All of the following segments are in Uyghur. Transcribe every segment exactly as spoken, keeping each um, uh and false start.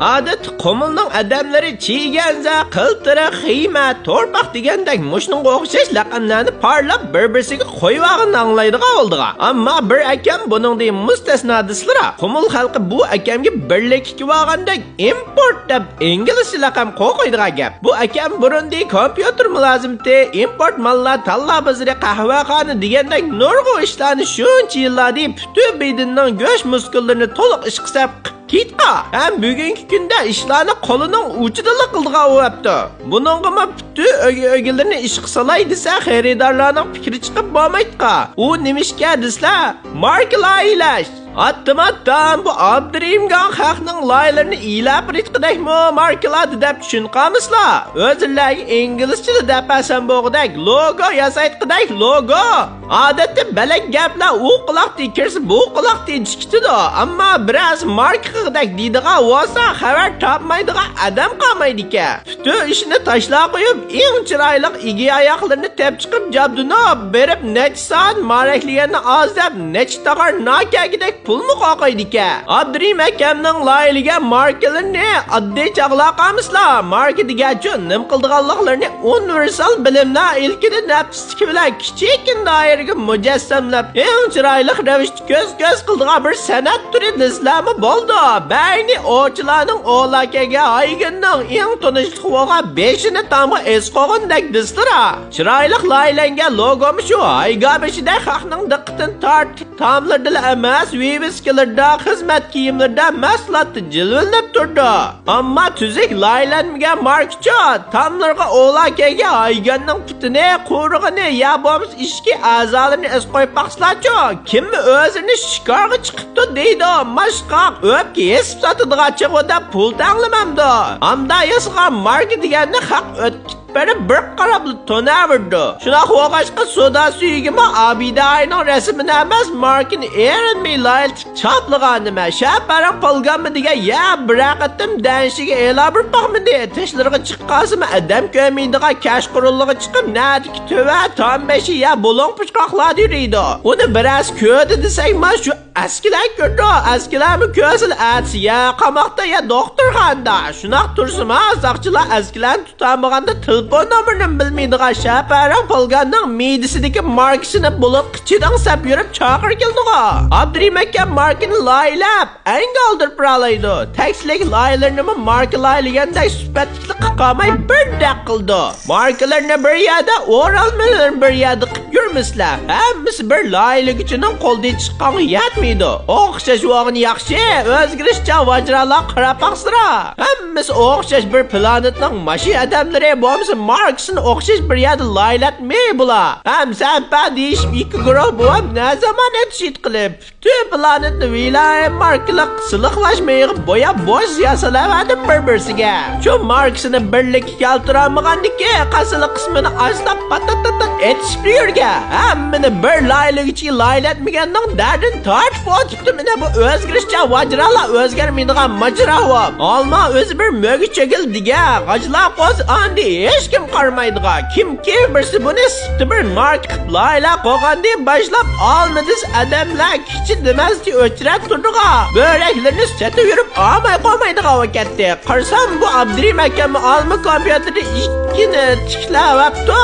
ئادەتتە قۇمۇلنىڭ ئادەملىرى چىگەنزە، قىلتىرىق، خىمە، تورپاق دېگەندەك مۇشۇنىڭغا ئوخشاش لەقەملەرنى پارلاپ بىر-بىرسىگە قويۇۋالغىنىنى ئاڭلايدىغان بولىدىغان. ئەمما بىر ئاكام بۇنىڭدىن مۇستەسنا دېسىلىرا، قۇمۇل خەلقى بۇ ئاكامگە بىرلىككە كېلىۋالغاندەك ئىمپورت دەپ ئىنگلىزچە لەقەم قويۇپ قويىدىغان گەپ. بۇ ئاكام بۇرۇندى كومپيۇتېر مۇلازىمىتى، ئىمپورت ماللار، تاللا بازىرى، قەھۋەخانا دېگەندەك نۇرغۇن ئىشلارنى شۇنچە يىللاردىن پۈتۈن بېدىنىنىڭ گۆش مۇسكۇللىرىنى تولۇق ئىشقا سەپ قىلىپ كېتىدىغان. ھەم بۈگۈنكى كۈندە ئىشلارنى قولىنىڭ ئۇچىدىلا قىلىدىغان بولۇپتۇ. بۇنىڭغىمۇ پۈتۈن ئۆگە-ئۆگىلىرىنى ئىشقا سالاي دېسە، خېرىدارلارنىڭ پىكرى چىقىپ بولمايدىغان. ئۇ نېمىشقا دېسىلە، ماركا لايىھەلەش. ئاتتىم ئاتتىم، بۇ ئابدۇرېھىمجان خەقنىڭ لايىھەلىرىنى ئىلاپىرىتقىدەكمۇ ماركىلاردى دەپ چۈشىنىپ قالمىسىلا، ئۆزلەرگە ئىنگلىزچىلا دەپ بەرسەم بولغۇدەك لوگو ياسايتقىدەك لوگو. ئادەتتە بەلەك گەپلەر ئۇ قۇلاقتىن كىرسە بۇ قۇلاقتىن چىقىدۇ، ئەمما بىرەرسى ماركا قىلغۇدەك دېيدىغان بولسا، خەۋەر تاپمايدىغان ئادەم قالمايدىكەن. پۈتۈن ئىشنى تاشلاپ قويۇپ، ئەڭ چىرايلىق ئىگە ئاياغلىرىنى تەپ چىقىپ جابدۇنۇپ بېرىپ، نەچچە سائەت مارەكلىگەننى ئاز دەپ، نەچچە تاغار نان كەلگۈدەك پۇلمۇ قوقايدىكەن. ئابدۇرېھىم ئاكامنىڭ لايىھەلىگەن ماركىلىرىنى ئاددىي چاغلار قالمىسىلا، ماركا دېگەنچۇ نېمە قىلىدىغانلىقلىرىنى ئۇنىۋېرسال بىلىملەر ئىلكىدە نەپىسلىكى بىلەن كىچىككىنە دائىرىگە مۇجەسسەملەپ، ئەڭ چىرايلىق رەۋىشتە كۆز-كۆز قىلىدىغان بىر سەنئەت تۈرى دېسىلەرمۇ بولىدۇ. بەينى ئوۋچىلارنىڭ ئوۋلاپ كەلگەن ھايگىنىنىڭ ئەڭ تونۇشلۇق بولغان بېشىنى تامغا ئېسىپ قويغىنىدەك دېسىلىرا، چىرايلىق لايىھەلەنگەن لوگومۇ شۇ ھايگا بېشىدەك خەقنىڭ دىققىتىنى تارتىپ، تاملىرىدىلا ئەمەس، ۋىۋىسكىلىرىدا، خىزمەت كىيىملىرىدا، مەھسۇلاتتا جىلۋىلىنىپ تۇرىدۇ. ئەمما تۈزۈك لايىھەلەنمىگەن ماركىچۇ تاملىرىغا ئوۋلاپ كەلگەن ھايگاننىڭ پۇتىنى، قۇيرۇقىنى يا بولمىسا ئىچكى ئەزالىرىنى ئېسىپ قويۇپ باقسىلاچۇ، كىممۇ ئۆزىنى شىكارغا چىقىپتۇ دەيدۇ، ماشقاق ئۆپكە ھېسىپ ساتىدىغان چىغۇ دەپ پۇل تەڭلىمەمدۇ؟ ئامدا ياسىغان ماركا دېگەننى خەق ئۆتكە بېرىپ بىر قاراپلا تونۇۋېرىدۇ. شۇنداق بولغاچقا، سودا سۈيىگىمۇ ئابىدە ئاينىڭ رەسىمىنى ئەمەس، ماركىنى ئېرىنمەي لايىھەلىتىپ چاپلىغانىمەن. شەپەرەڭ پالگانمۇ دېگەن يا بىرەر قېتىم دەنشىگە ئېلان بېرىپ باقمىدى. تىشلىرىغا چىقىپ قالسىمۇ ئادەم كۆرمەيدىغان كەش قورۇلىغا چىقىپ، نەدىكى تۆۋە تام بېشى يا بۇلۇڭ پۇچقاقلاردا يۈرىدۇ. ئۇنى بىرەرسى كۆردى دېسەك، ما شۇ ئەسكىلەر كۆردى، ئەسكىلەرمۇ كۆرسىلا ئەتىسى يا قاماقتا يا دوختۇرخانىدا. شۇنداق تۇرسىمۇ ساقچىلار ئەسكىلەرنى تۇتالمىغاندا تېلېفون نومۇرىنىمۇ بىلمەيدىغان شەپەرەڭ پالگاننىڭ مىدىسىدىكى ماركىسىنى بۇلۇتقا چىدىڭ سەپ يۈرۈپ چاقىرىپ كېلىدىغۇ. ئابدۇرېھىم ئاكام ماركىنى لايىھەلەپ ئەنگە ئالدۇرۇپ بېرەلەيدۇ. تەكسىلىك لايىھەلىرىنىمۇ ماركا لايىھەلىگەندەك سۈپەتلىكلا قىلىپ قالماي بىردەك قىلىدۇ. ماركىلىرىنى بىر يەردە، ئورالمىلىرىنى بىر يەردە قىلىپ يۈرمىسىلە. ھەممىسى بىر لايىھىلىگۈچىنىڭ قولىدىن چىققانغا يەتمەيدۇ. ئوخشاش بولغىنى ياخشى، ئۆزگىرىشچان ماجىرالارغا قاراپ باقسىلا. ھەممىسى ئوخشاش بىر پلانېتنىڭ ماشىنا ئادەملىرى بولمىسا ماركىسىنى ئوخشاش بىر يەردە لايىھەلەتمەي بۇلار. ھەم سەن پەن دېيىشىپ ئىككى گۇرۇھ بولۇپ نە زامان ئېتىش ئېيتقىلى. پۈتۈن پلانېتنى ۋىلايەت ماركىلىق سىلىقلاش مېيىغا بوياپ بوش زىيا سېلىۋەردى بىر-بىرسىگە. شۇ ماركىسىنى بىرلىككە كەلتۈرەلمىگەندىكى قاسىلىق قىسمىنى ئاشلاپ پاتات-پاتات ئېتىشىپ يۈرگەن. ھەممىنى بىر لايىھىلىگۈچىگە لايىھىلەتمىگەننىڭ دەردىنى تارتىپ ئولتۇرۇپتۇ. مانا بۇ ئۆزگىرىشچان ماجىرالار ئۆزگەرمەيدىغان ماجىرا بۇ. ئالما ئۆزى بىر مۆگە چېگىل دېگەن غاجىلار قوز ئاندى ھېچكىم قارىمايدىغان. كىم كىم بىرسى بۇنى سىپتا بىر ماركا قىلىپ لايىھەلەپ قويغاندىن باشلاپ ئالما دېسە ئادەملەر كىچىك دېمەستىن ئۆچرەت تۇرىدىغان، بۆرەكلىرىنى سېتىۋېرىپ ئالماي قويمايدىغان بولۇپ كەتتى. قارىسام بۇ ئابدۇرېھىم ئاكاممۇ ئالما كومپيۇتېردا ئىككىنى تىكلەۋاپتۇ.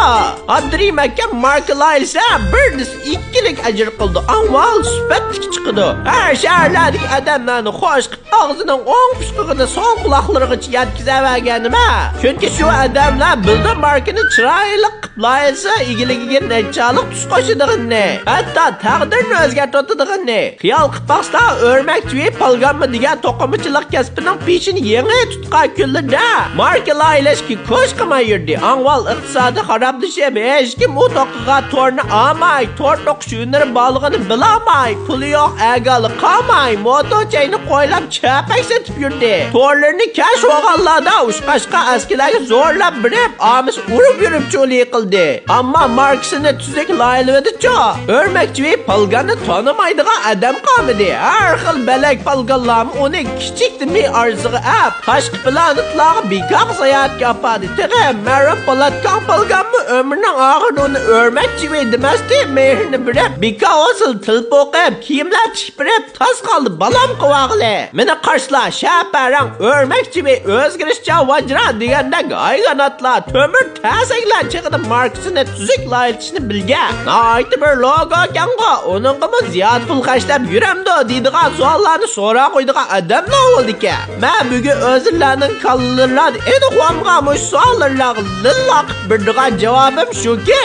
ئابدۇرېھىم ئاكام ماركا لايىھەلىسە بىر دېسە ئىككىلىك ئەجىر قىلىدۇ. ئەڭ ئاۋۋال سۈپەتلىك چىقىدۇ. ھەر شەھەرلەردىكى ئادەملەرنى خۇش قىلىپ ئاغزىنىڭ ئوڭ پۇچقىقىنى سول قۇلاقلىرىغىچە يەتكۈزەۋەرگەنىمە. چۈنكى شۇ ئادەملەر بىلىدۇ ماركىنى چىرايلىق قىلىپ لايىھەلىسە ئىگىلىكىگە نەچچە چاغلىق تۈس قوشىدىغىنىنى، ھەتتا تەقدىرنى ئۆزگەرتىۋېتىدىغىنىنى. خىيال قىلىپ باقسىلا، ئۆرمەكچى ۋە پالگانما دېگەن توقۇمىچىلىق كەسپىنىڭ پېشىنى يېڭى تۇتقان كۈنلىرىدە ماركا لايىھەلەشكە كوش قىلماي يۈردى. ئاڭۋال ئىقتىسادىي خارابلىشىپ، ھېچكىم ئۇ توقۇغا تورنى ئالماي، تور توقۇش ھۈنىرى بارلىقىنى بىلەلمەي، پۇلى يوق ئەرگەللىك قالماي، موتور چەينى قويلاپ چەپەك سېتىپ يۈردى. تورلىرىنى كەش بولغانلاردا ئۇچقاچقا ئەسكىلەرگە زورلاپ بېرىپ، ئامىسى ئۇرۇپ يۈرۈپ چۇلى قىلدى. ئەمما ماركىسىنى تۈزۈك لايىھەلىۋىدىچۇ، ئۆرمەكچى ۋە پالگاننى تونۇمايدىغان ئادەم قالمىدى. ھەر خىل بەلەك پالگانلارمۇ ئۇنى كىچىك دېمەي ئارزىغا ئەپ، تاشقى پلانېتلارغا بىكارغا ساياھەتكە ئاپاردى. تېخى مەرۇپ بولاتقان پالگانمۇ ئۆمرىنىڭ ئاخىرىدا ئۇنى ئۆرمەكچى ۋە دېمەستى، مېھرىنى بېرىپ، بىكاۋۇسىل تىل پوقۇپ، كىيىملەر تىكىپ بېرىپ، تاس قالدى بالام قىلىۋالغىلى. مېنى قارشىلا، شەپەرەڭ، ئۆرمەكچى ۋە ئۆزگىرىشچان ۋاجرا دېگەندەك ھايۋاناتلار، تۆمۈر تەسەكلەر چېغىدا ماركىسىنى تۈزۈك لايىھىلىتىشنى بىلگەن. ناھايىتى بىر لوگىكەنغۇ، ئۇنىڭغىمۇ زىيادە پۇل خەجلەپ يۈرەمدۇ دەيدىغان سوئاللارنى سوراپ قويىدىغان ئادەملا بولىدىكەن. مەن بۈگۈن ئۆزلىرىنىڭ كاللىلىرىدا ئېنىق بولمىغان مۇشۇ سوئاللارغا لىللاق بېرىدىغان جاۋابىم شۇكى،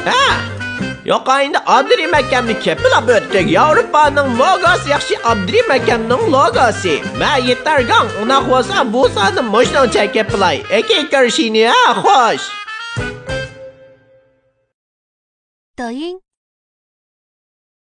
ھە؟ يۇقىرىدا ئابدۇرېھىم ئاكامنى كېپىلاپ ئۆتتۇق. ياۋروپانىڭ لوگوسى ياخشى، ئابدۇرېھىم ئاكامنىڭ لوگوسى. مەن يېتەرگاڭ، ئۇنداق بولسا بۇ ساننى مۇشۇنىڭچە كېپىلاي. ئېكى كۆرۈشىنى، ھە، خوش. 抖音、